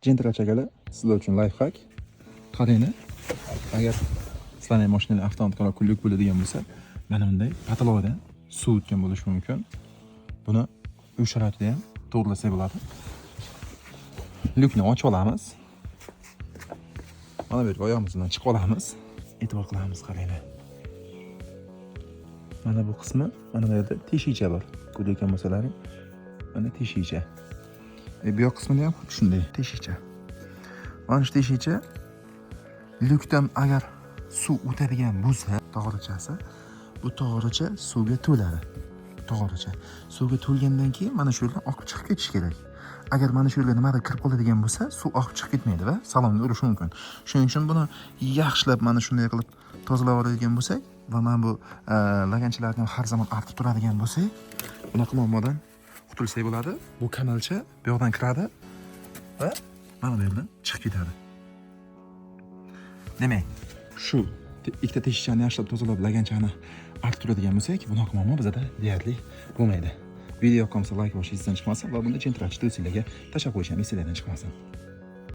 Gentra akalar, sizlar uchun лайфхак. Qaranglar, agar sizlarning mashinalar avtomat коробка lyuk bo'ladigan bo'lsa, mana bunday потолок dan suv o'tgan bo'lishi mumkin. Buni uy sharoitida ham to'g'rilasak bo'ladi. Lyukni ochib olamiz. Mana bu yerga oyog'imiz bilan chiqib olamiz. E'tibor qilamiz, qaranglar. Mana bu qismi, mana bu yerda teshikcha bor. Ko'rayotgan bo'lsalaring, mana teshikcha. Bu yoq qismida ham xuddi shunday teshikcha. Mana shu teshikcha lyukdan agar suv o'tadigan bo'lsa, tog'orachasi, bu tog'oracha suvga to'ladi. Tog'oracha suvga to'lgandan keyin mana shu yerdan oqib chiqib ketishi kerak. Agar mana shu yerga nimadir kirib qoladigan bo'lsa, suv oqib chiqib ketmaydi va salonga urishi mumkin. Shuning uchun buni yaxshilab mana shunday qilib tozalab oladigan bo'lsak va mana bu laganchalarni ham har zamon artib turadigan bo'lsak, bunaqa muammodan qutulsak bo'ladi. Bu kanalcha bu yoqdan kiradi va mana bu yerdan chiqib ketadi. Demak, shu ikkita teshikchani yaxshilab tozalab, laganchani artib turadigan bo'lsak, bunaqa muammo bizada deyarli bo'lmaydi. Video yoqqan bo'lsa, layk bosish esdan chiqmasin va bunda Gentrachi do'stlarga tashlab qo'yish ham esinglardan chiqmasin.